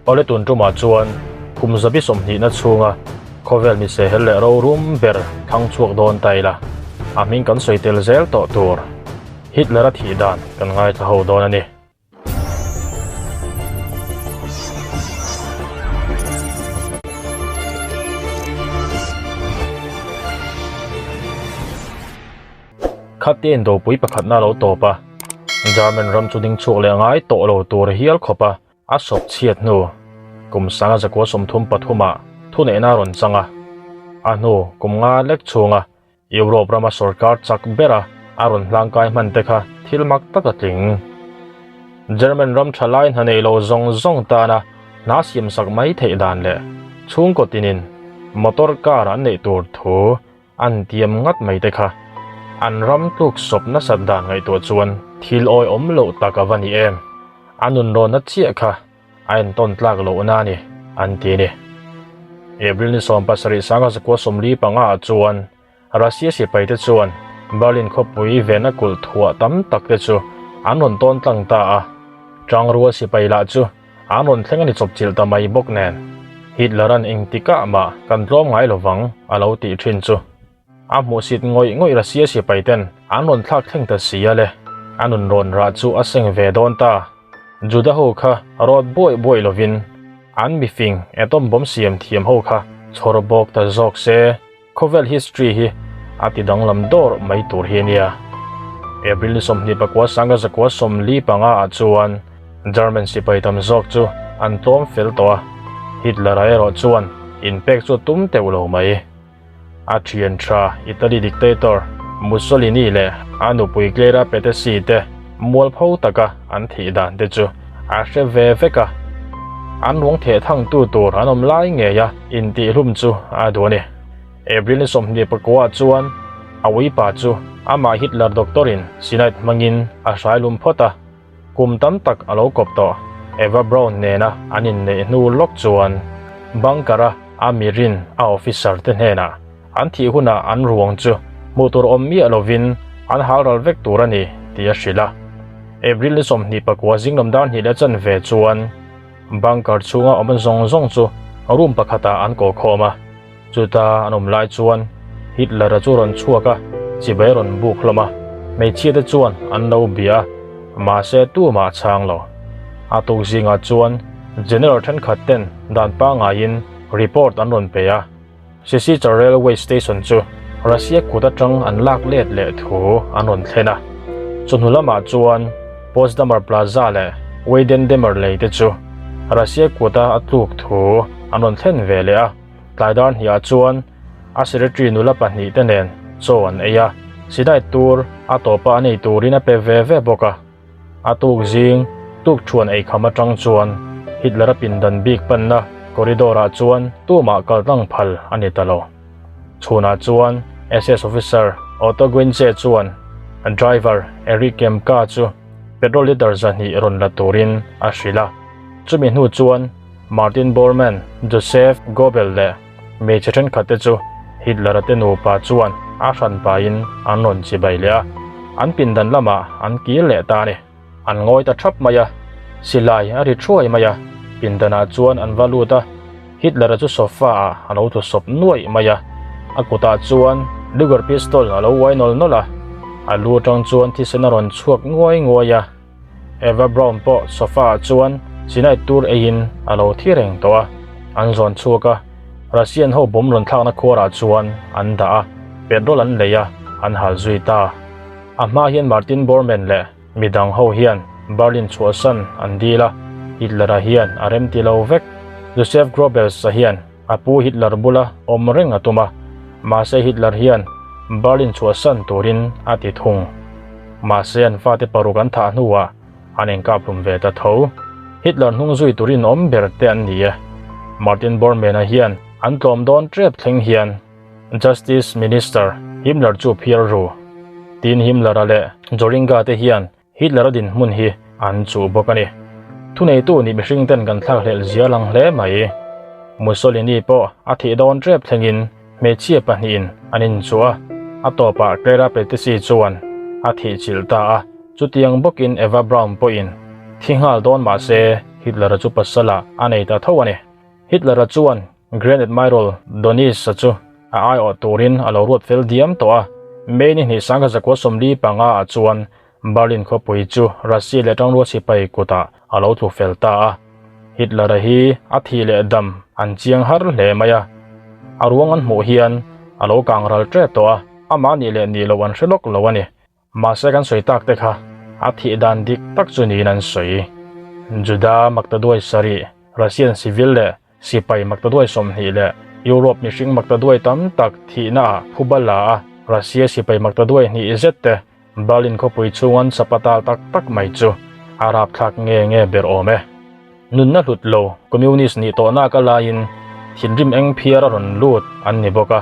Awle tun tumah chuan kum zabi sawmhnihna chhunga khawvel mi sehel leh rorum ber thlang chhuak dawn ta ila, a hming kan sawi tel zel tawh tur Hitler-a thih dan kan ngaithla ho dawn a ni. Khatia indopui pakhatna a lo tawp a, German ram chu ding chhuak leh ngai tawh lo tur hial khawp a, A sawp chhiat hnu kum sanga zakua 33 ah thuneihna a rawn chang a, a hnu kum nga lek chhunga Europe rama sorkar chak bera a rawn hlangkai hman te kha thil mak tak a tling. German ram tha lai hna nei lo zawng zawng tana hna siamsak mai theih dan leh chhungkaw tinin motor car an neih tur thu An tiam ngat mai te kha an ram tluk sawp nasat dan ngaihtuah chuan thil awihawm loh tak a va ni em? A nunrawnna chiah kha a entawn tlak lohna a ni, an ti a ni. April ni 17 sanga zakua 45 ah chuan Russia sipai te chuan Berlin khawpui vena kulh thuah tam tak te chu an rawn tawn tlang ta a, Tangrual sipai lah chu An rawn thleng a ni chawpchilh ta mai bawk nen, Hitler-a'n engtikah mah kan tlawm ngai lo vang a lo tih thin chu. A hmuhsit ngawih ngawih Russia sipai ten an rawn thlak thleng ta si a le, a nun rawn rah chu a seng ve dawn ta. Juda ho kha rawt buaih buaih lovin an mifing atom bomb siam thiam ho kha chhawr bawk ta zawk se. Khawvel history hi a ti danglam dawr mai tur hi a nia. April ni 29 sanga zakua 45 ah chuan German sipai tam zawk chu an tlawm fel tawh a, Hitler-a erawh chuan inpek chu a tum teuh lo mai. A thian tha Italy dictator Mussolini leh a nupui Clara Petacci te mualpho taka an thih dan te chu a hre ve vek a, an ruang theh thangtu tur an awm lai ngei a intihhlum chu a duh a ni. April ni 29 ah chuan a uipa chu amah Hitler doctor in cyanide hmangin a hrai lum phawt a, kum tam tak a lo kawp tawh. Eva Braun nena an inneih hnu lawk chuan bunker a a mirin a officer te hnenah an thih hunah an ruang chu hmuh tur awm miah lovin an hal ral vek tur a ni tih a hrilh a. April ni 29 zinglam dar hnih leh chanve chuan bunker chhunga awm zawng zawng chu room pakhatah an kaw khawm a, chuta an awm lai chuan Hitler-a chu rawn chhuak a, chibai a rawn buk hlawm a, hmeichhia te chuan an lo bia a, mahse tumah a chhang lo. A tuk zingah chuan General thenkhat ten dan pangaiin report an rawn pe a. Sisichar Railway Station chu Russia kut atang an lak let leh thu an rawn thlen a. Chawhnu lamah chuan Potsdamer Plaza leh Weidendemer lei te chu Russia kuta a tluk thu an rawn thlen ve leh a. Tlai dar hniah chuan a secretary nula pahnih te nen chaw an ei a, sidai tur a tawpa an ei turin a pe ve ve bawk a. A tuk zing tuk thuan ei kham atang chuan Hitler-a pindan bik panna corridor-ah chuan tumah kal tlang phal a ni ta lo. Chhunah chuan SS officer Otto Guinche chuan driver Erich Kempka chu petrol litre 200 rawn la turin a hrilh a. Chumi hnu chuan Martin Bormann, Joseph Goebbels leh hmeichhe thenkhat te chu Hitler-a te nupa chuan a hran pahin an rawn chibai leh a, an pindan lamah an kir leh ta a ni. An ngawi ta thap mai a, silai a ri thuai mai a, pindanah chuan an va lut a, Hitler-a chu sofa-ah a lo tlu sawp nuaih mai a, a kutah chuan Luger pistol a lo uai nawl nawlh a, a lu atang chuan thisen a rawn chhuak nguai nguai a. Eva Braun pawh sofa ah chuan chinai tur eiin a lo thi reng tawh a, an zawn chhuak a, Russian ho bomb rawn thlakna khuarah chuan an dah a, petrol an lei a, an hal zui ta. A hma hian Martin Bormann leh midang ho hian Berlin chhuahsan an dil a, Hitler-a hian a remti lo vek. Joseph Goebbels-a hian a pu Hitler bula awm reng a tum a, mahse Hitler hian Berlin chhuahsan turin a ti thung. Mahse an fate paruk an thah hnuah an inkaphlum ve ta tho. Hitler hnung zui turin awm ber te an ni e. Martin Bormann-a hian an tlawm dawn tep thleng hian Justice Minister Himmler chu phiar ru. Tin Himmler-a leh Joringa te hian Hitler-a dinhmun hi an chuh bawk a ni. Thuneitu nih mihring ten kan thlak hlelh zia lang hle mai. Mussolini pawh a thih dawn tep thlengin hmeichhia pahnihin an inchuh a, a tawpah Clara Petacci chuan a thih chilh ta a, chutiang bawkin Eva Braun pawhin thi nghal dawn mah se Hitler-a chu pasalah a nei ta tho a ni. Hitler-a chuan Grand Admiral Dönitz-a chu a aiawh turin a lo ruat fel diam tawh a. May ni hnih 1945 ah chuan Berlin khawpui chu Russia leh Tangrua sipai kutah a lo tlu fel ta a. Hitler-a hi a thih leh dam an chiang har hle mai a. A ruang an hmuh hian a lo kang ral tep tawh a, amah nih leh nih loh an hre lawk lo a ni. Mahse kan sawi tak te kha a thih dan dik tak chu niin an sawi. Juda Maktaduai sarih, Russian civil leh sipai Maktaduai 20 leh Europe mihring Maktaduai tam tak thihna ah phuba la a, Russia sipai Maktaduai hnih zet te Berlin khawpui chhung an chapatal tak tak mai chu a rapthlak nge nge ber awm e. Nunna hlut lo Communist nih tawhna ka laiin thinrim eng phiar a rawn lut an ni bawk a,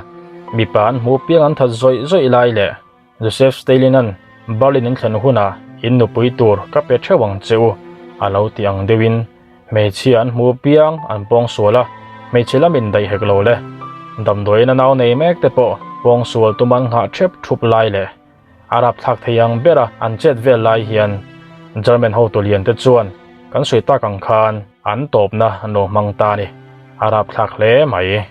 mipa an hmuh piang an that zawih zawih lai leh Joseph Stalin-a'n Berlin in thlen hunah in nupui tur ka pe theuh ang che u a lo ti ang deuhin hmeichhia an hmu piang an pawngsual a, hmeichhe lam in daih hek lo le. Damdawiin a nau nei mek te pawh pawngsual tum an nghah thep thup lai leh a rapthlak thei ang bera an chet vel lai hian German hotu lian te chuan kan sawi tak ang khan an tawpna an lo hmang ta a ni. A rapthlak hle mai.